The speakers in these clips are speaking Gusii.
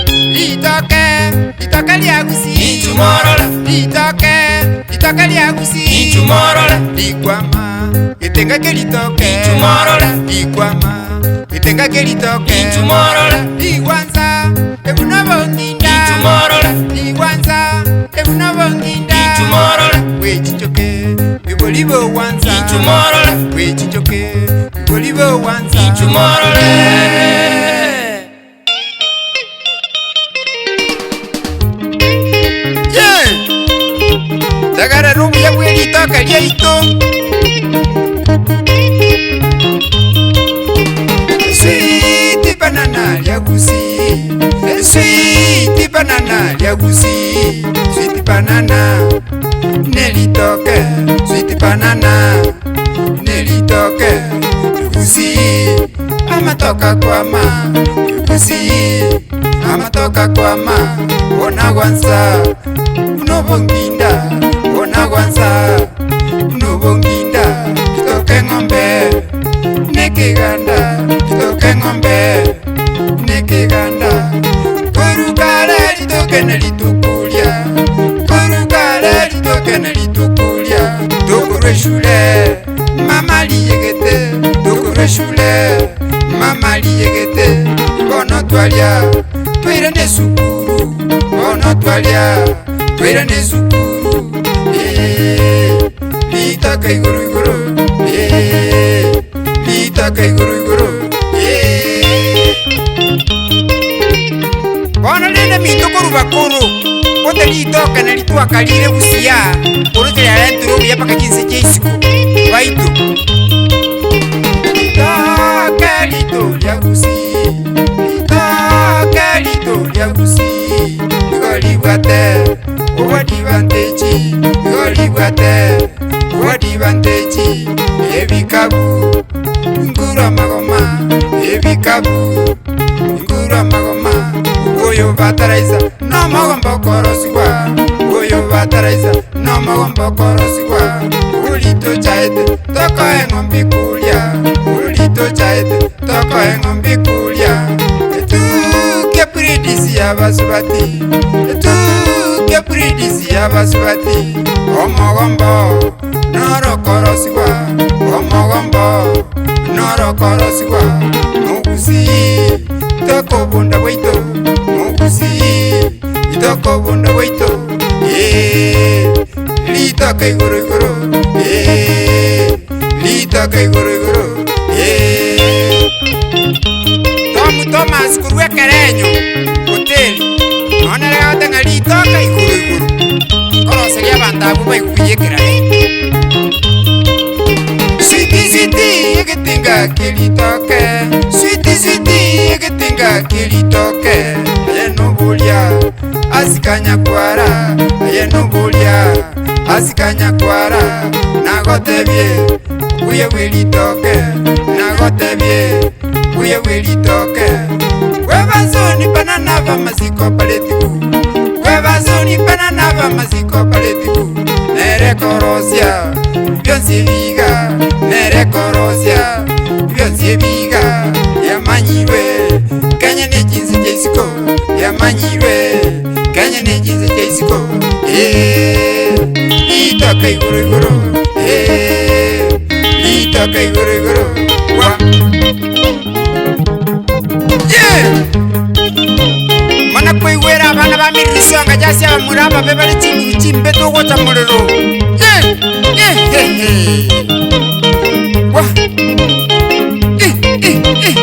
Ritoke, ritoke ria Gusii. Inchu morore. Ritoke, ritoke ria Gusii. Inchu morore. Rikwama, getenga keritoke. Inchu morore. Rikwama, getenga keritoke. Inchu morore. Rigwansa, ebuna bonginda. Inchu morore. Rigwansa, ebuna bonginda. Inchu morore. Bwechichoke, bibori bogwansa. Inchu morore. Bwechichoke, bibori bogwansa. Inchu morore. Yeah! Tegerera obuya bwe ritoke riaito. Sweet banana ria Gusii, sweet banana ria Gusii, sweet banana ne ritoke, sweet banana ne ritoke, Gusii amatoka kwama, Gusii amatoka kwama, ona gwansa buna obonginda, ona gwansa buna obonginda, ritoke eng'ombe nekeganda, ritoke eng'ombe nekeganda, korukare ritoke ne ritukuria, korukare ritoke ne ritukuria, tokorwa eshule mama riyegete, tokorwa eshule mama riyegete, bono twaria twairane esukuru, bono twaria twairane esukuru, eh, ritaka igoro igoro, eh, ritaka igoro igoro, eh. Bono rende minto korwa bakoro, gote ritoke nari twakarire busia, oroche riarentirwe obuya mpaka chinse chia isiko, baito. Ritoke rito ria Gusii, ritoke rito ria Gusii, nigo ribwate obwadivanteji, nigo ribwate obwadivanteji, ebikabu nkuru amagoma, ebikabu nkuru amagoma, oyo bataraisa nomogomba okorosigwa, oyo bataraisa nomogomba okorosigwa, orito chaete tokoe eng'ombe kuria, orito chaete tokoe eng'ombe kuria, etuke pridisi y'abasubati, etuke pridisi y'abasubati, omogombo norokorosigwa, omogombo norokorosigwa, mogusii tokobunda bwaito, mogusii itokobunda bwaito, eh, ritoke igoro igoro, eh, ritoke igoro igoro, eh. Tom Thomas korwa ekerenyo hoteli nonya nere gagoteba ng'a ritoke igoro igoro, koroseria abanto abwo baigwe ekerage. Switi switi egetinga keritoke, switi switi egetinga keritoke, aye noboria asikanyakwara, aye noboria asikanyakwara, nagotebie buya bwe ritoke, nagotebie buya bwe ritoke. Webazoni banana b'amaziko paletiku, webazoni banana b'amaziko paletiku, nere korosia byonsi ebiga, nere korosia byonsi ebiga, yamanyirwe Kenya ne chinse chia isiko, yamanyirwe Kenya ne chinse chia isiko, eh, ritoke igoro igoro, eh, ritoke igoro igoro, wa Yeah! Mana koigwera abana ba Mirisonga jasi abamura ababe bare chinguru chimbe togocha morero. Yeah! Yeah! He, he. Wa! Eh, eh, eh.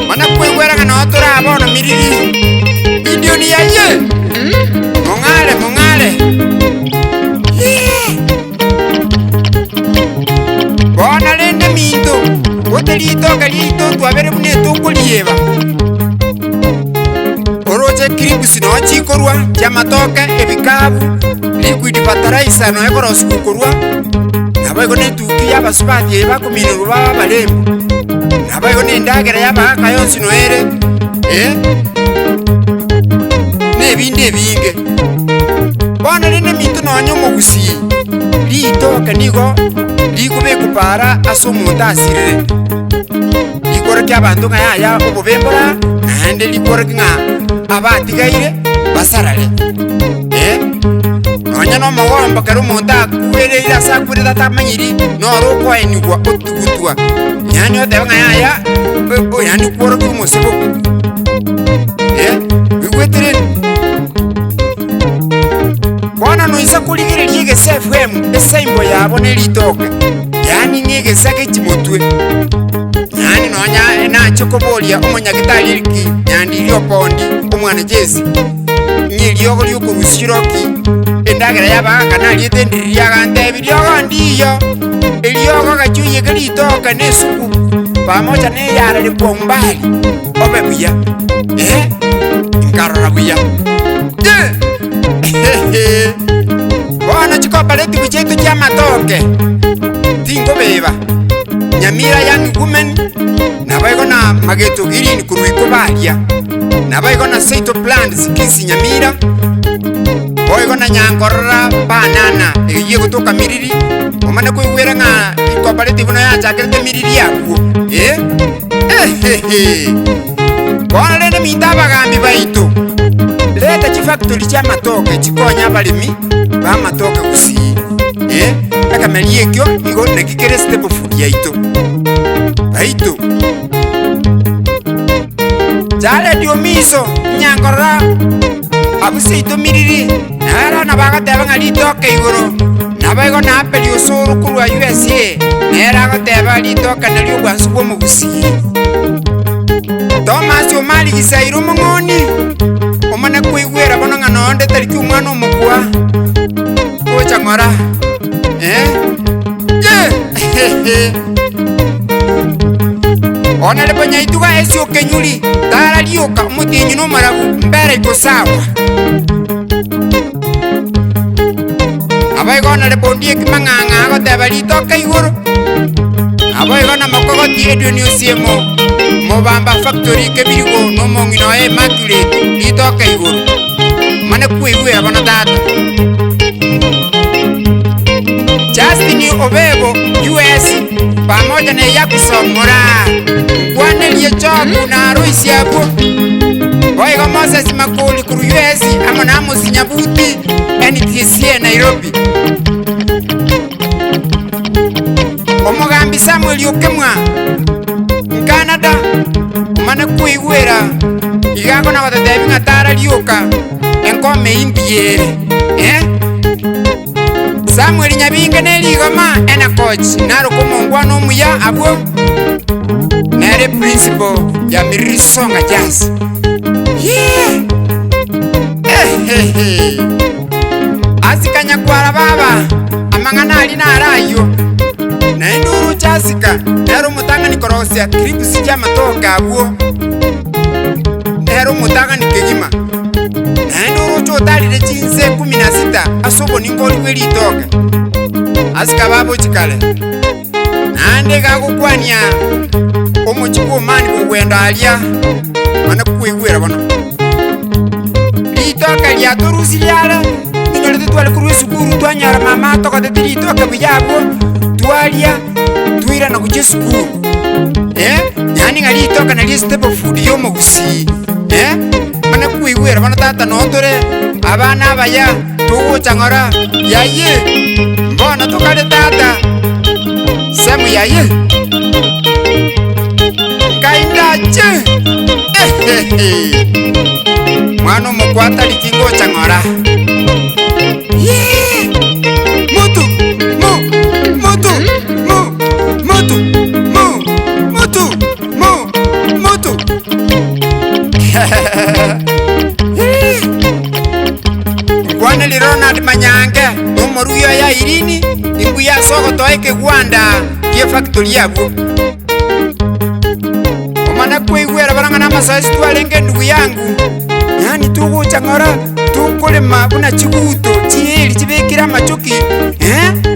Mana koigwera ng'a noo tore bono miriri. Gideon yaye! Mong'are, mong'are. Yeah! Bono rende minto, gote ritoke riaito twabere buna etokorieba. Oroche clips noo chikorwa chiamatoke, ebikabu, liquid fertilizer noe ekorosiwa korwa, nabo igo na etuki ya abasubati eye bakominerwa babe abarembo, nabo igo na endagera ya abagaka yonsi noe ere eh. Nebinde ebinge. Bono rende eminto nonya omogusii, ritoke nigo rikobekwa paara ase omonto asirire, rikorokia abanto ng'a yaya obobe mbora, naende rikorokia ng'a abatigaire basarare eh. Nonya na omogombo ekero omonto akwereire ase akwerete atamanyiri, noro okoenigwa otugutwa, yaani oteba ng'a yaya yaani kworokia omosiboko eh, oigwete rende? Bono noisa korigereria egesa FM, esaimbo yabo ne ritoke, yaani ng'a egesa gechimotwe, yaani nonya nache koboria omonyagitari Eric Nyandiri Opondi, omwanajesi, ng'a eriogo riokorusia chiroki, endagera y'abagaka nariete endiri riagantebi, Riogo ndiiyo, eriogo gachia oyeke ritoke na esupu, pamoja na eyarare kwa umbali, obe buya. Ee, nkarora buya. Ye! Bono chikoperatibu chiaito chi'amatoke, tinkobeba, Nyamira Young Women, naboigo na Mageto Green korwa Ikobaria, naboigo na Seito Plants Kisii Nyamira, boigo na Nyankorora Banana eyio egotoka Miriri, omanye koigwera ng'a ecooperative buna yachakerete Miriri abwo, eh, ehehe. Bono rende minto abagambi baito, reta chifactory chi'amatoke chikonye abaremi b'amatoke gusii, eh, ekemeria ekio igo naki kere staple food yaito. Baito. Jared Omiso, Nyankorora. Abwo seito miriri, na ere nabo agoteba ng'a ritoke igoro, naboigo na Aperi osoro korwa USA, nere agoteba ritoke nario obwansu bw'omogusii. Thomas Omari Gisairo omong'oni, omane koigwera bono ng'a nonde tariki omwana omokwa, gocha ng'ora, eh, ye Honourable Nyaituga Essie Okenyuri, tara rioka, omotienyi na omorabu, mbera iko sawa. Naboigo Honourable Ondieki Mang'ang'a agoteba ritoke igoro. Naboigo na Mokogoti Edwin Osiemo, Mobamba Factory Kebirigo na omong'ina oye Immaculate, ritoke igoro. Mane kweigwera bono tata. Justin Obebo, US, pamoja na Jackson Moraa, nkwanerie Choku na Aloisi abwo. Boigo Moses Makori korwa US amo na Amos Nyabuti, NTSA Nairobi. Omogambi Samuel Okemwa, Canada, omane koigwera iga akona gototebi ng'a tara rioka enkome imbuya ere eh. Samuel Nyabinge ne rigoma Enakoch naroke omongwana omuya abwo nere principal ya Miriri Songa Jazz. Yee! Ehehe! Asika nyakwara baba, amang'ana aria naro ayio. Naende oroche Asika nere omotang'ani korosia clips chi'amatoke abwo, nere omotang'ani kegima. Naende oroche otarire chinse ikomi na sita ase oboningori bwe ritoke. Asika baba ochie kare. Naende iga agokwania omochie bw'omani bogwenda aria, mana koigwera bono. Ritoke riatorusirie are, ninyorete tware korwa esukuru twanyora mama atogoteti ritoke buya abwo, twaria, twairana gochia esukuru. Eh, yaani ng'a ritoke nario estaple food ya omogusii, eh, mana koigwera bono tata noo tore abana abaya, togocha ng'ora, yaye, mbono tokare tata, semu yaye, nkai ndache, ehehe. Mwana omokwa tari tingocha ng'ora. Yee! Mutu! Mu! Mutu! Mu! Mutu! Mu! Mutu! Mu! Mutu! Yee! Nkwaneri Ronald Manyange, omorugi oye Irene, imbuya ase ogotoa ekegwanda gie factory abwo. Omana koigwera barang'ana amasaisi twarenge endugu yangu, yaani togocha ng'ora tokorema buna chiguto chieri chibekire amachoki eh?